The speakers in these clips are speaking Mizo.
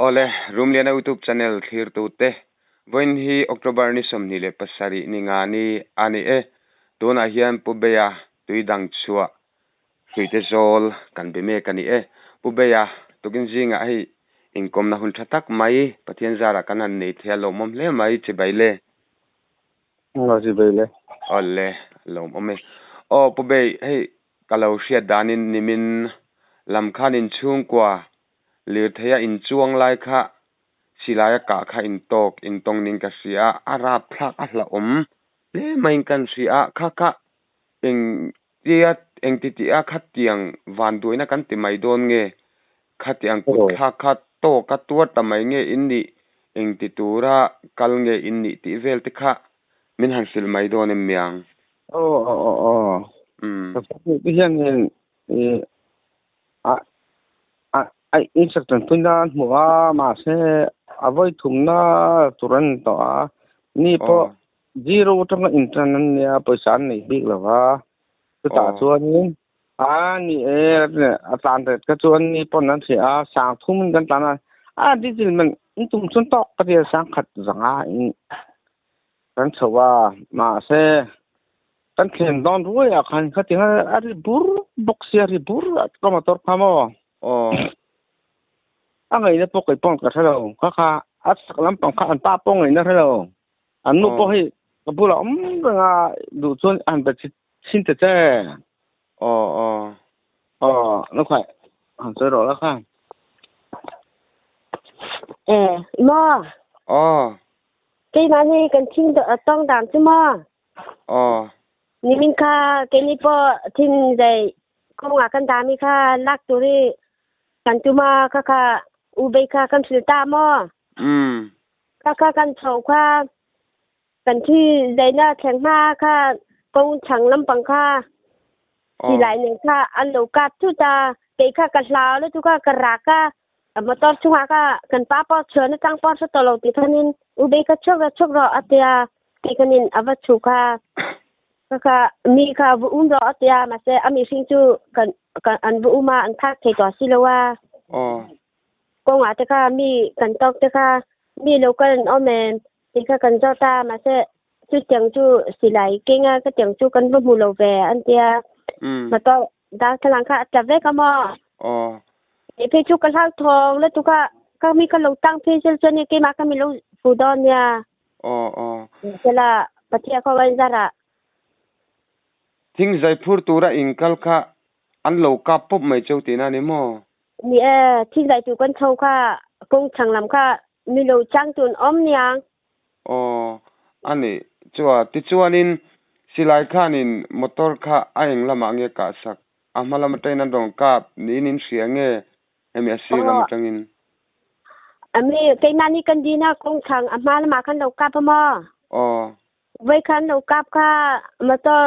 Awle, Rumliana YouTube channel thlirtute, vawiin hi October ni 27 ni nga ni a ni e. Tunah hian Pu Beia tui dang chhuah hruite zawl kan be mek a ni e. Pu Beia, tukin zingah hei inkawmna hun tha tak mai Pathian zarah kan han nei thei a lawmawm hle mai chibai le. Aw chibai le. Awle, lawmawm e. Aw Pu Bei, hei Ka lo hriat danin nimin lam khan inchhungkua lirtheia inchuang lai kha silaia kah kha intawk intawng ning ka hria a, a rapthlak a hlauhawm hle maiin kan hria a, kha kha eng tia eng ti tih a khatiang vanduaina kan ti mai dawn nge, khatiang kut thlak kha tawk a tuar ta mai nge in nih, eng ti tura kal nge in nih tih vel te kha min han hrilh mai dawn em miang? Aw aw aw aw. Umm. Ka hmuh te hian in i a a a instruction pui na an hmu a mahse a vawi thumna tur an ni tawh a mi pawh zero atanga intern an nia pawisa an nei bik lo va chutah chuanin a ni e a tlan ret kha chuan mi pawn an hria a sang thum in kan tlan a a diesel man in tum chuan tawk ka tia sangkhat zanga in Kan chho a, mahse kan thlen dawn ruai ah khan khatin a ri bur bawk sia, a ri bur a ka motor kha maw? Aw. A ngaihna pawh kei pawh ka hre lo, kha kha a chak lampang kha an pa pawh ngaihna hre lo, an nu pawh hei ka bulah awm reng a, duh chuan a han be chhin ta che. Aw aw. Aw, nu khaih han sawi rawh la kha. E, maw? Aw. Keimah nih kan thing tong dan cu maw? Aw. Nimin kha keini pawh thin zei kong ah kan dami kha lak tur i kan tuma kha kha ubei kha kan hril ta maw? Mm. Kha kha kan chho kha kan thi zeina thleng hma kha kong chang lampang kha Aw. ti lai ning kha an lo kap cu ta kei kha ka hlau le tu kha ka rak a motor chungah kha kan pa pawh chuan a tang pawh hre tawh lo ti khanin ube kha chuk ra chuk rawh a tia ti khanin a va chu kha ka kha mi kha va um rawh a tia mahse a mihring chu kan kan an va um a an phak thei tawh si lo a Aw. kawngah te kha mi kan tawk te kha mi lo kal an awm em ti kha kan zawt a mahse chutiang chu silai kenga ka tiang chu kan va hmu lo ve an tia Mm. motor darthlalang kha a tla vek a maw Aw. Ni phei chu ka hlauthawng lutuk a, ka mi ka lo tang phei zel chuan keimah ka mi lo fu dawn nia. Aw aw. Sela Pathian khaw a inzar ah. Thing zai phur tura inkal kha an lo kap pawp mai cheu tihna a ni maw? Ni e, thing zai tur kan chho kha kawng chhang lam kha mi lo chang tur an awm niang. Aw, a nih chua. Tichuanin silai khanin motor kha a eng lamah nge kahsak? A hma lam atangin an rawn kap niin in hria nge hemi a sir lam atangin? Ami keimahni kan din a kawng chhang a hma lamah khan lo kap a maw? Aw. Voi khan lo kap kha motor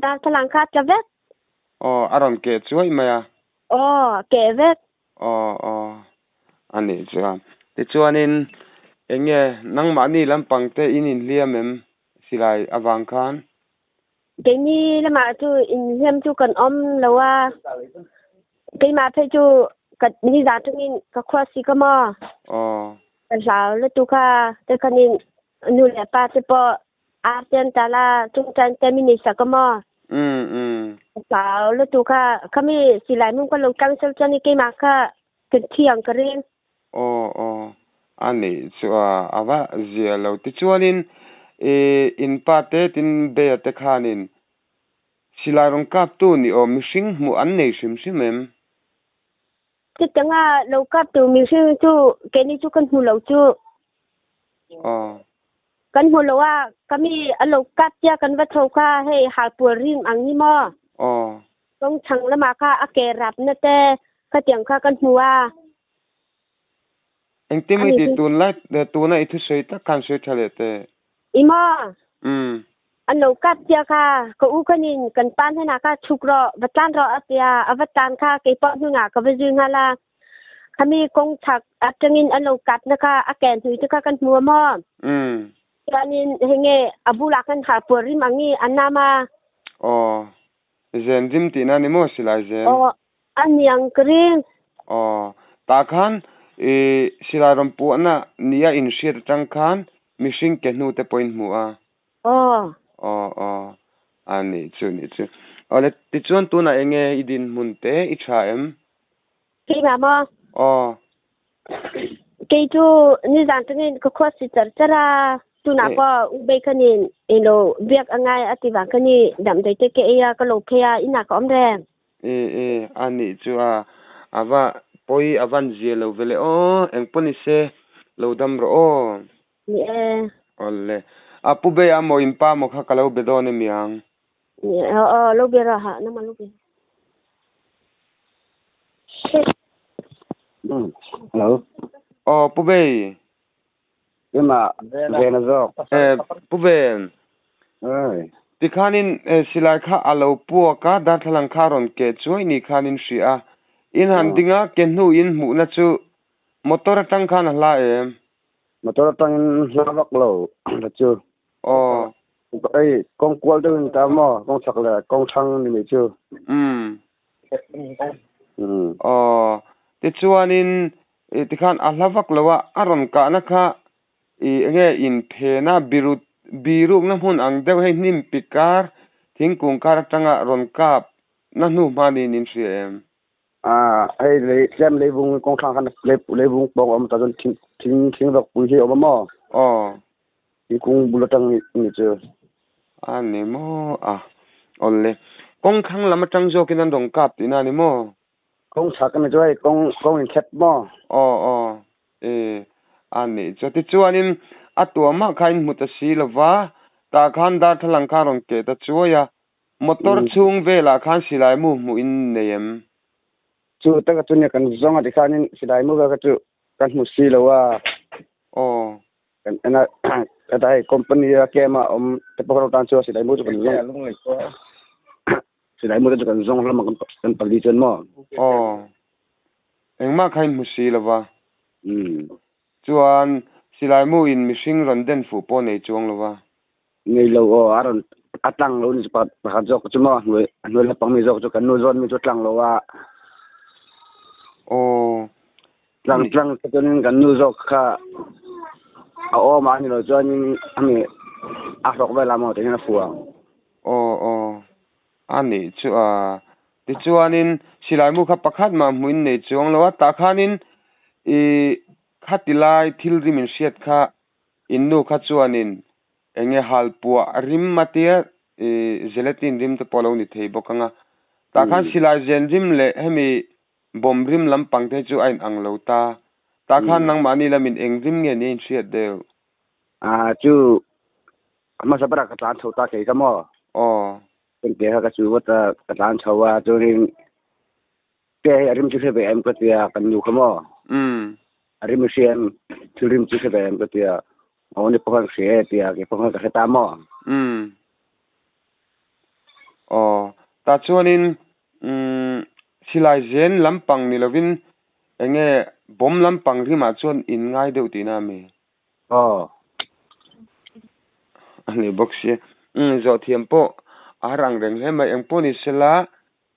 darthlalang kha a tla vek. Aw, a rawn keh chuaih mai a. Aw, a keh vek. Aw, aw, a nih chuan. Tichuanin eng nge nangmahni lampang te in inhliam em silai avang khan? Keini lamah chu inhliam chu kan awm lo a, keimah phei chu ka nizan tangin ka khua si ka maw. Aw. Ka hlau lutuk a, tikhanin nu leh pa te pawh ar te an tal a, chungchan te min nei sak a maw. Um um. Ka hlau lutuk a, khami silai mum ka lo tlang sel chuan keimah kha kan thi ang ka ring. Aw aw, a nih chu a, a va zia lo. Tichuanin i inpa te tin Beia te khanin silai rawn kaptu ni aw mihring hmuh an nei hrim hrim em? Chutianga lo kaptu mihring chu keini chu kan hmu lo chu. Aw. Kan hmu lo a, ka mi a lo kap tia kan va tho kha hei halpuar rim ang ni maw? Aw. Kawng chhang lamah kha a ke rapna te khatiang kha kan hmu a. Engtin mai tih tun lai tuna i thusawi tak khan sawi tha leh teh. I maw? Umm. An lo kap tia kha ka u khanin kan pa hnenah kha chhuk rawh va tlan rawh a tia a va tlan kha keipawh hnungah ka va zui nghal a. Khami kawng chhak atangin an lo kapna kha a ke hnui te kha kan hmu a maw? Umm. Chuanin hei nge a bulah khan harpuar rim ang i a nam a. Aw. Zen rim tihna a ni maw silai zen? Aw, a niang ka ring. Aw, tah khan I silai rawn puahna nia in hriat atang khan mihring ke hnu te pawhin hmu a. Aw. Aw aw. A nih chu nih chu. Awle tichuan tunah eng nge i dinhmun te i tha em? Keimah maw? Aw. Kei chu nizan tangin ka khua si char char a, tunah pawh u bei khanin eng lo biak a ngai a ti vang kha ni damdawi te ka ei a, ka lo phei a, inah ka awm reng. E e, a nih chu a, a va pawi a van zia lo ve le aw, eng pawh ni se lo dam rawh aw. Ni e. Awle. A pu bei a maw in pa maw kha ka lo be dawn em iang? Ni e, aw aw, lo be rawh ha, nangmah lo be. Hello. Aw pu bei. Keimah Vena zawk. Eh, Pu Ven. Oi. Tikhanin silai kha a lo puak a, darthlalang kha a rawn keh chuai ni khan in hria a. In han ding a, ke hnu in hmuhna chu motor atang khan a hla em? Motor atangin hla vak lo la chu. Aw. Ei, kawng kual deuh in ta maw? Kawng chak leh kawng thlang ni mai chu. Umm. Aw, tichuanin i tikhan a hla vak lo a, a rawn kahna kha i enge inphena birut birukna hmun ang deuh hei hnim pi kar thingkung kar atanga rawn kap na hnu hma niin in hria em? A, hei lei tlem leivung kawng thlang khan leivung pawng a awm ta chuan thing thing thing vak pui hi a awm a maw? Aw. Thingkung bul atang ni chu. A ni maw? A, awle. Kawng thlang lam atang zawkin an rawn kap tihna a ni maw? Kawng chhak a ni chu hei, kawng kawng inthep maw? Aw, aw. E, a nih chu. Tichuanin a tuamah kha in hmu ta si lo va, tah khan darthlalang kha a rawn keh ta chuai a. Motor chhung velah khan silai mu hmuh in nei em? Chu taka chu nia kan zawng a tikhanin silai mu vel kha chu kan hmu si lo a. Aw. Kan en a, heta hei company a camp a awm te pawh kan tan chu silai mu chu kan zawng silai mu te chu kan zawng hlawm a kan pali chuan maw. Aw. Engmah kha in hmu si lo va. Umm. Chuan silai mu in mihring rawn den fuh pawh nei chuang lo va. Nei lo aw, a rawn a tlang lo ni chu pakhat zawk chu maw hnuai hnuai lampang mi zawk chu kan nu zawn mi chu a tlang lo a. Aw. Tlang tlang te chuanin kan nu zawk kha a awm a ni lo chuanin ami a hlawk vel a maw tihian a fuh ang. Aw aw a nih chu a tichuanin silai mu kha pakhat mah hmuin nei chuang lo a tah khanin i khati lai thil rim in hriat kha in nu kha chuanin eng nge hal puah rim a tia i gelatin rim te pawh a lo ni thei bawk ang a tah khan silai zen rim leh hemi Bomb rim lampang te chu a in ang lo ta. Tah khan nangmahni lamin eng rim nge ni a inhriat deuh? A chu a hmasa berah ka tlan chho ta kei kha maw? Aw. Kan ke kha ka chu vat a, ka tlan chho a, chuanin ke hi a rim chu hre ve em ka ti a, kan nu kha maw? Umm. A rim i hria em? Thil rim chu hre ve em ka ti a, aw ni pawh khan ka hria e ti a, kei pawh khan ka hre ta maw? Umm. Aw. Tah chuanin Umm, silai zen lampang ni lovin eng nge bomb lampang rimah chuan in ngai deuh tihna a mi? Aw. A ni bawk sia. Umm, zawh thiam pawh a har ang reng hle mai. Eng pawh ni sela,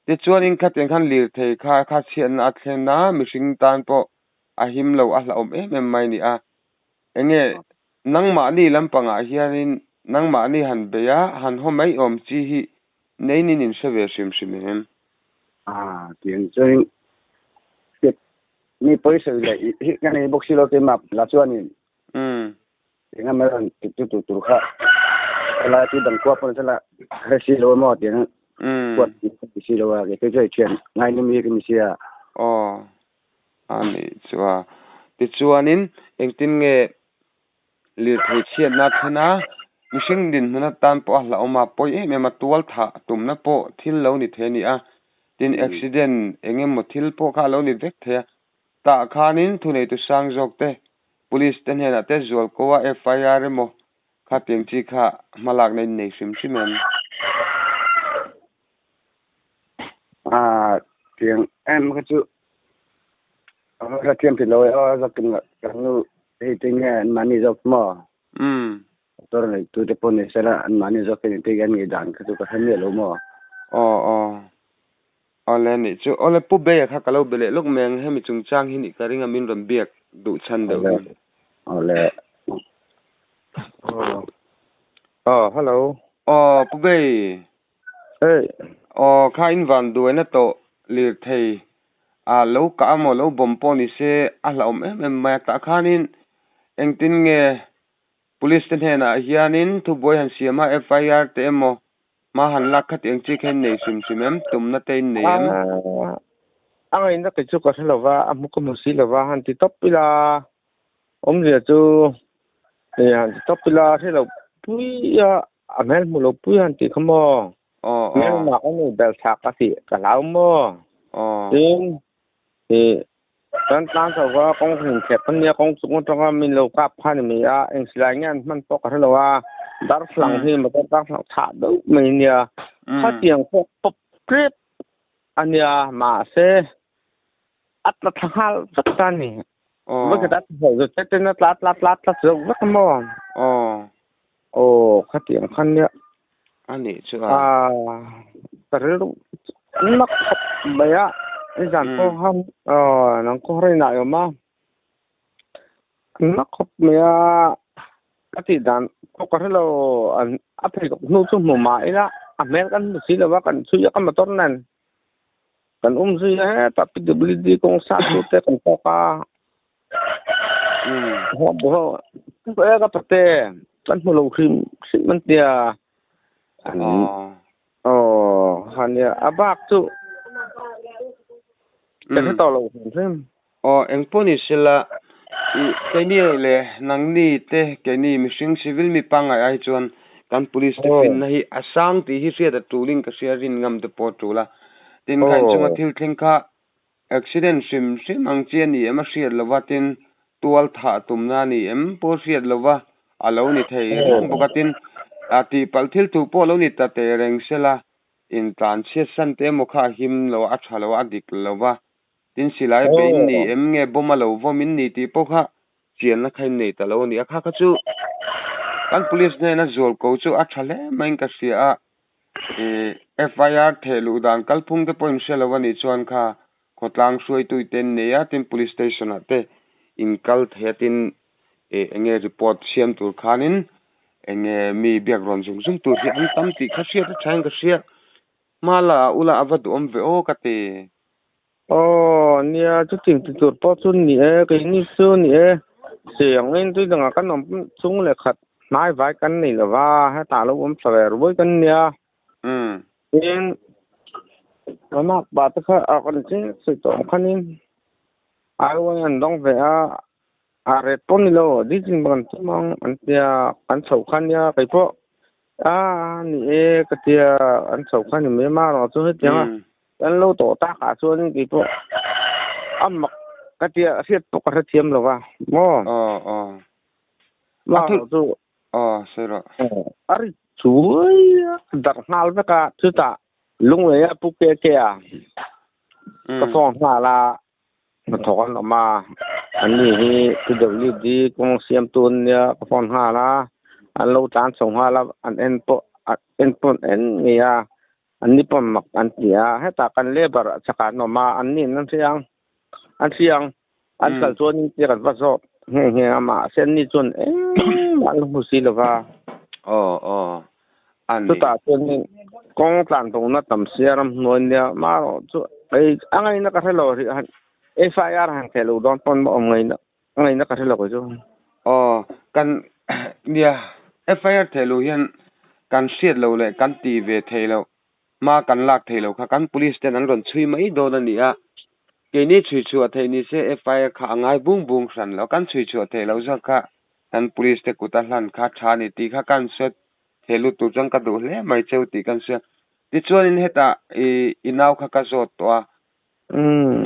tichuanin khatiang khan lirthei kha kha chhiatna a thlen a, mihring tan pawh a him lo, a hlauhawm em em mai a ni a. Eng nge nangmahni lampangah hianin nangmahni han bei a, han haw mai awm chi hi Nei nin in hre ve hrim hrim em? Ah, tiang chuan step mi pawisa leh hi ka nei bawk si lo keimah la chuanin. Umm. Eng emaw rawn ti tu tur tur kha helai chu dang khua pawh sela hre si lo emaw tiang Umm. huat ti si lo a kei phei chuan thian ngai ni mi ka ni sia. Aw, a nih chu a. Tichuanin engtin nge Lirthei chhiatna thlen a, mihring dinhmun atan pawh a hlauhawm a, pawi em em a, tual thah tumna pawh thil lo ni thei a ni a, tin accident eng emaw thil pawh kha a lo ni vek thei a, tah khanin thuneitu sang zawk te, police te hnenah te zualko a FIR emaw kha tiang chi kha hmalakna in nei hrim hrim em? Aaa tiang em kha chu Ka thiam thei lo e aw zakin kan nu hei te nge an mahni zawk maw? Umm. Motor nei tu te pawh ni sela an mahni zawk hian engtin nge an ngei dan kha chu ka hre miah lo maw? Aw aw. Awle nih chu. Awle Pu Beia kha ka lo be leh lawk mai ang, hemi chungchang hi nih ka ring a min rawn biak duh chhan deuh Awle hi. awle. Aw hello. Aw Pu Bei. Hey. Aw kha in van duaina tawh lirthei a lo kah amaw lo bawm pawh ni se a hlauhawm em em mai a, tah khanin engtin nge Police te hnenah hianin thubuai han siam a FIR te emaw hma han lak kha tih ang chi kha in nei hrim hrim em? Tumna te in nei em? A ngaihna kei chu ka hre lo va, a hmu ka hmu si lo va, han ti tawp ila awmzia chu han ti tawp ila hre lo pui a, a hmel hmu lo pui han tih kha maw? Hmel mak a nei bel thlak a tih ka hlau maw? Tin, Ih kan tlan chho va kawng hring thlep a nia kawng chung atanga min lo kap kha ni mai a eng silai nge an hman pawh ka hre lo a darthlang hi motor darthlang chhah deuh mai a nia khatiang pawh pawp ṭep a nia mahse a tla thla nghal vek ta a ni vawikhat a tla chho zet ten a tla tla tla tla chho vek a maw aw khatiang kha nia A nih chu a. Ka rilru nak khawp mai a, nizan pawh khan nang khaw rinah i awm a, nak khawp mai a, ka tih dan pawh ka hre lo, a pheikhawk hnu chu hmu mah ila a hmel kan hmu si lo va, kan chhui a ka motor nen kan um zui a hetah PWD kawng sa chu te kan tawk a. Ka pate kan hmu lo hrim hrim an tia aw hania a bak chu ka hre tawh lo hrim hrim. Aw engpawh ni sela i keini leh nangni te keini mihring civil mi pangngai ai chuan kan police te finna hi a sang tih hi hriat a tulin ka hria rin ngam te pawh a tul a tin kha inchunga thil thleng kha Accident hrim hrim ang chi a ni em a hriat lova tin tual thah tumna a ni em pawh hriat lova a lo ni thei reng bawk a tin a tihpalh thil thu pawh a lo ni ta teh reng sela intlan chhiat san te emaw kha a him lo a tha lo a dik lova tin silai pe in ni em nge bomb a lo vawm in ni tih pawh kha chianna kha in nei ta lo a ni a kha kha chu kan police hnena zual ko chu a tha hle maiin ka hria a. FIR theh luh dan kalphung te pawh in hre lo a nih chuan kha khawtlang hruaitui te an nei a, tin police station ah te in kal thei a, tin eng nge report siam tur khanin eng nge mi biak rawn zung zung tur hi an tam tih kha hriat a tha in ka hria. Hma la ah ula a va duhawm ve aw ka ti. Aw nia chutin ti tur pawh chu ni e, keini chu ni e, siang in tui dangah kan awm chung leh khat hnai vai kan nei lo va, hetah lo awm thla ve ruai kan nia. Tin, Ramak pa te kha a kan ching sawi tawh ang khanin Aiwai an dawng ve a, a ret pawh ni lo, dichin kan tum ang an tia, kan chhoh kha nia keipawh a ni e ka tia an chhoh kha ni mai a, marawh chu hetiang a. Kan lo tawh takah chuan kei pawh a mak ka tia hriat pawh ka hrethiam lo va maw? Aw aw. Mah chu aw sawi rawh. A ri chuai a darh nghal vek a chutah Lunglei a pu ke ke a ka phone nghal a hnathawk an awm a an ni hi PWD kawng siamtu an nia ka phone nghal a an lo tlan chho nghal a an en pawh en pawh an en ngei a. An ni pawh mak an ti a, hetah kan labour ah chakah an awm a, an niin an hria ang, an hria ang, an kal chuan in tia kan va zawt nghe nghe a, mahse an ni chuan engmah an la hmu si lo va. Aw aw a ni. Chutah chuan kawng tlan bo na tam sia ramhnuai nia marawh chu ei a ngaihna ka hre lo rih han FIR han theh loh dawn pawn a awm ngaihna a ngaihna ka hre lo kei chu. Aw kan nia FIR theh loh hian kan hriat loh leh kan tih ve theih loh hma kan lak theih loh kha kan police ten an rawn chhui mai dawn a ni a, keini chhui chhuah theih ni se FIR kha a ngai bung bung hran lo, kan chhui chhuah theih loh zawk kha kan police te kut a hlan kha tha a ni tih kha kan hre thei lut tur chuan ka duh hle mai cheu tih kan hria. Tichuanin hetah i i nau kha ka zawt tawh a,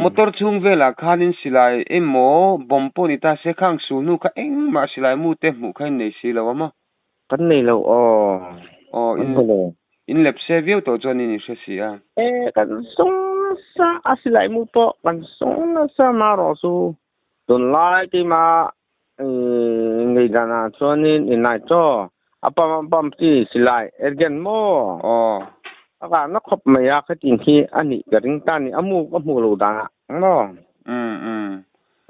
Motor chhung velah khanin silai emaw bomb pawh ni ta se khang sul hnu kha engmah silai mu te hmuh kha in nei si lo a maw? Kan nei lo aw. Aw in in lep se viau tawh chuan in inhre si a. E kan sawng nasa a silai mu pawh kan sawng nasa marawh chu tunlai keima ngei danah chuanin inai chaw a pump a pump chi silai ergen maw? Aw. A na khop mai a khatin hi ani ka ring ta ni amu ka hmu lo da no.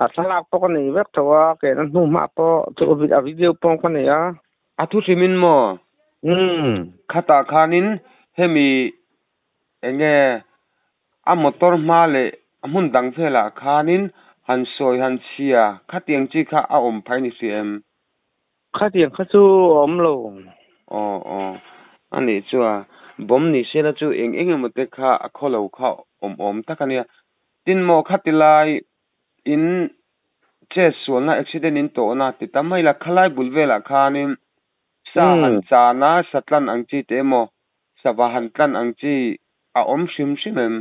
A thlalak pawh ka nei vek tho a ke na hnu hma pawh chu a video pawh ka nei a. A thu hrimin maw? Khatah khanin hemi enge a motor hma leh a hmun dang velah khanin han sawi han chhia khatiang chi kha a awm phai ni si em? Khatiang kha chu a awm lo. Aw aw a nih chu a bomb ni sela chu eng eng emaw te kha a khaw lo kha awm awm tak a nia. Tin maw khati lai in chet sualna accident in tawhna ti ta mai la khalai bul velah khanin sa han chan a sa tlan ang chi te emaw sava han tlan ang chi a awm hrim hrim em?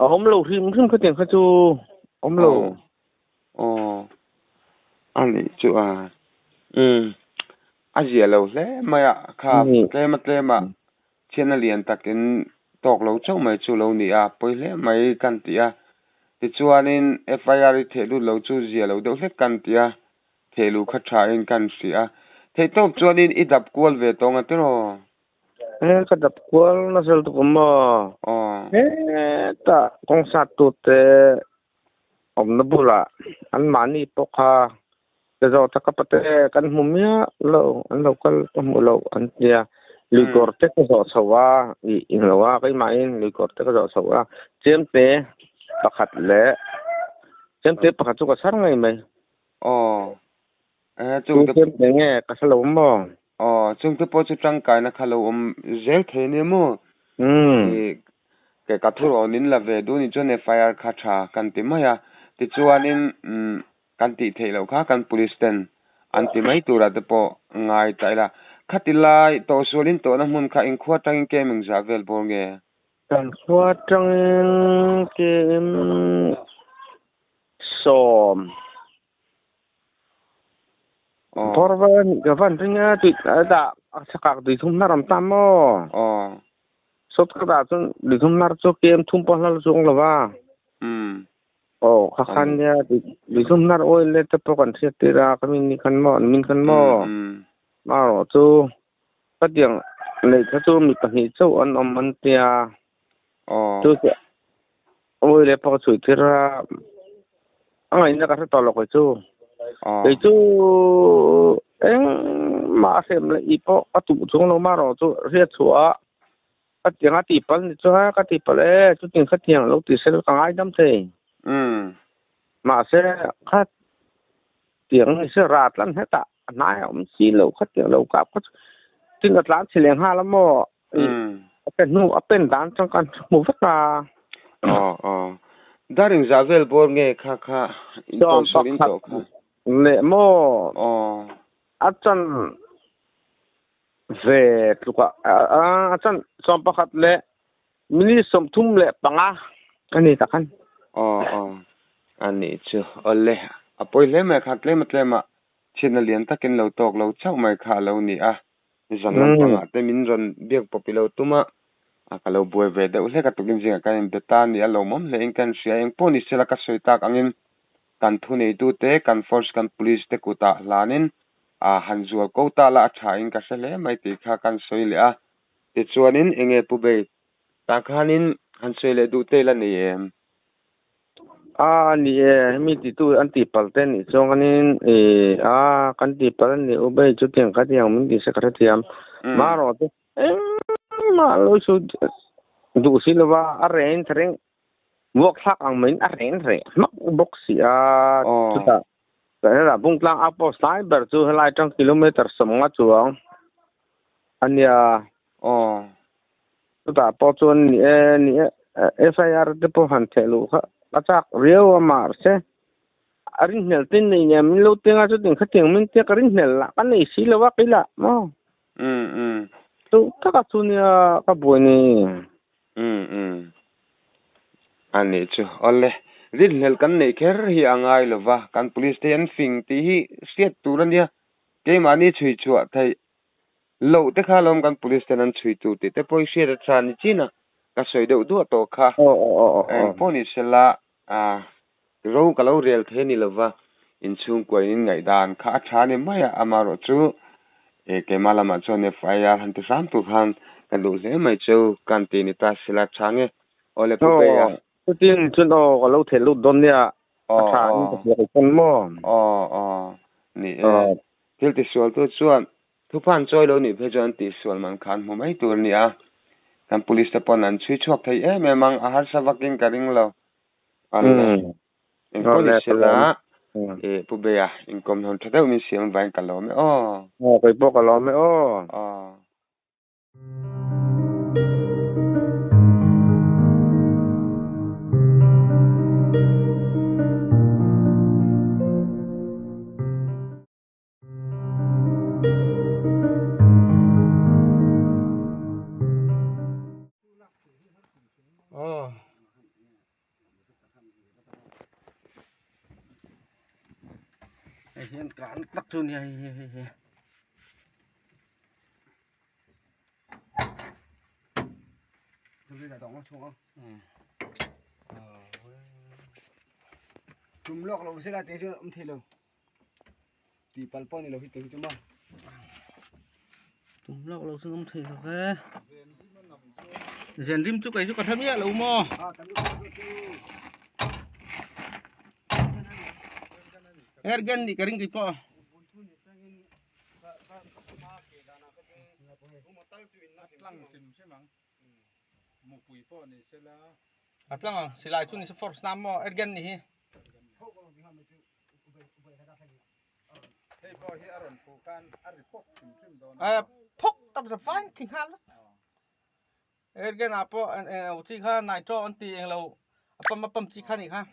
A awm lo hrim hrim khatiang kha chu awm lo. Aw a nih chu a umm a zia lo hle mai a kha tlema tlema thian a lian takin tawk lo chauh mai chu lo ni a pawi hle mai kan ti a tichuanin FIR i theh lut lo chu zia lo deuh hlek kan ti a theh luh kha tha in kan hria a theihtawp chuanin i dap kual ve tawng a tiraw? E ka dap kual nasa lutuk awm maw? Aw. Hetah kawng sat tute awmna bulah anmahni pawh kha ka zawh tak a pate kan hmu miah lo an lo kal ka hmu lo an tia luikawr te ka zawh chho a ih englo a keimahin luikawr te ka zawh chho a chemte pakhat leh chemte pakhat chu ka chhar ngei mai. Aw e chung te chemte nge ka hre lo maw? Aw chung te pawh chu tangkaina kha lo awm zel thei ania maw? Ih ke ka thu rawh nin la ve duh ni chuan FIR kha tha kan ti mai a tichuanin umm kan tih theih loh kha kan police ten an ti mai turah te pawh ngai ta ila khati lai tawhsualin tawhna hmun kha inkhua tangin kem engzah vel bawr nge? Kan khua tangin kem sawm. Bawr vel a nih ka van ring a tui dah a chakak tui thum hnar awm ta maw? Sawt ka dah chuan tui thum hnar chu kem thum pawh hlal chuang lo va. Aw kha khan nia tui thum hnar oil le te pawh kan hriat tir a ka min ni khan maw an min khan maw? Marawh chu khatiang lei kha chu mi pahnih chauh an awm an tia. Chu chu Awi le pawh ka chhui tir a, a ngaihna ka hre tawh lo kei chu. Kei chu engmah a hrem leh i pawh ka tuh chung lo marawh chu hriat chhuah a ka tiang a tihpalh ni chuan ka tihpalh e chutin khatiang lo tih sel ka ngaidam thei. Mahse kha tiang ni se rat lan hetah a hnai a awm si lo khatiang lo kap kha chu tin ka tlan chhe leh nghal a maw. A pe hnu a pen dan chang kan hmu vek a. Aw aw. Dar engzah vel bawr nge kha kha in tawh sual in tawh kha. Leh maw. Aw. A chan ve tluk a a chan 11 leh minute 35 a ni tak khan. Aw aw. A nih chu. Awle a pawi hle mai kha tlem a tlem a chhiatna lian takin lo tawk lo chauh mai kha a lo ni a. Zan lampangah te min rawn biak pawp i lo tum a, a ka lo buai ve deuh hlek a tukin zingah kan inbe ta a ni a lawmawm hle in kan hria eng pawh ni sela ka sawi tak angin kan thuneitute kan force kan police te kutah hlanin a han zual ko ta la a tha in ka hre hle mai tih kha kan sawi leh a tichuanin enge Pu Bei tah khanin han sawi leh duh te ila nei em? A ni e, hemi titu an tihpalh te nih chuan kanin ih a kan tihpalh a ni u bei chutiang khatiang min tih se ka hrethiam. Marawh chu engmah lo chu duh si lova a reng reng vuak thlak ang maiin a reng reng hmak bawk si a chutah hetah Bungtlang outpost tlai ber chu helai atang kilometer 50 chuang a nia. Chutah pawh chuan ni e ni e FIR te pawh han theh luh kha a chak riau a mahse a rinhlelh te nei nen min lo teng a chutin khatiang min tia ka rinhlelh lah ka nei si lo a kei lah maw. Chu taka chu nia ka buai ni. A nih chu awle rinhlelh kan neih kher hi a ngai lo va kan police te hi an fing tih hi hriat tur a nia keimahni chhui chhuah theih Loh te kha lawm kan police ten an chhui tur tih te pawh i hriat a tha ni chin a, ka sawi deuh duah tawh kha. Eng pawh ni sela ro ka lo rel thei a ni lova, inchhungkua in ngaihdan kha a tha a ni mai a, amaherawh chu keimah lamah chuan FIR han ti hram tur khan Ka duh hle mai cheu kan ti ni ta sela tha nge. Awle Pu Beia. Aw, chutin chuan aw ka lo theih lut dawn nia, a tha in ka hria kei pawn maw? Aw aw, ni e. Thil tisual tu chuan thuphan chawi lo nih phei chuan tihsual man khan hmu mai tur a ni a. Kan police te pawn an chhui chhuak thei em em ang, a harsa vakin ka ring lo. Awle. Engpawh ni sela, Pu Beia, inkawmhnawn tha deuh min siam avangin ka lawm e aw. Aw, kei pawh ka lawm e aw. Aw. Hei hian kan tak chu nia hei hei hei hei. Tum lawk lo sela te chu awm thei lo. Ti pal pawh ni lo hi te hi chu maw. Tum lawk lo chu awm thei lo ve. Zen rim chu kei chu ka hre miah lo maw. Ergen nih ka ring kei pawh. A tlang ang silai chu ni se force nam maw ergen ni hi. A phawk tak za fine khi nghal ergen ah pawh eng chi kha nitro an ti englo a pump a pump chi kha nih kha.